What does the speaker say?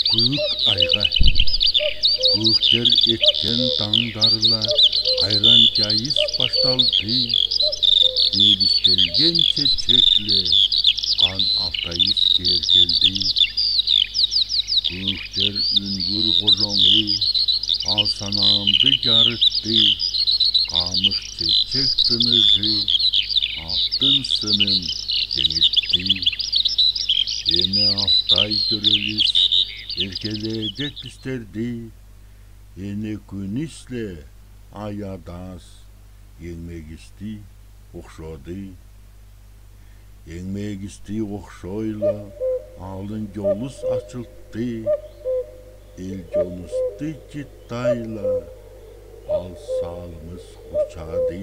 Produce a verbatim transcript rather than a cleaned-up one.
Күүк айга. Күүктер эртен таңдарла, кайран чайыс башталды. Кебистелген чечекле каан Алтайыс кертелди. Күүктер үнгүр кожоңы ал санамды чарытты. Камыш чечек тыныжы алтын сынын теңилтти. Эне Алтай төрелис эркеледе тистерди. Эне күнис ле ай адас еңмегисти охшоды. Еңмегисти охшойла, алын чолыс ачылтты. Эл чонусты читайла, ал салымыс курчады.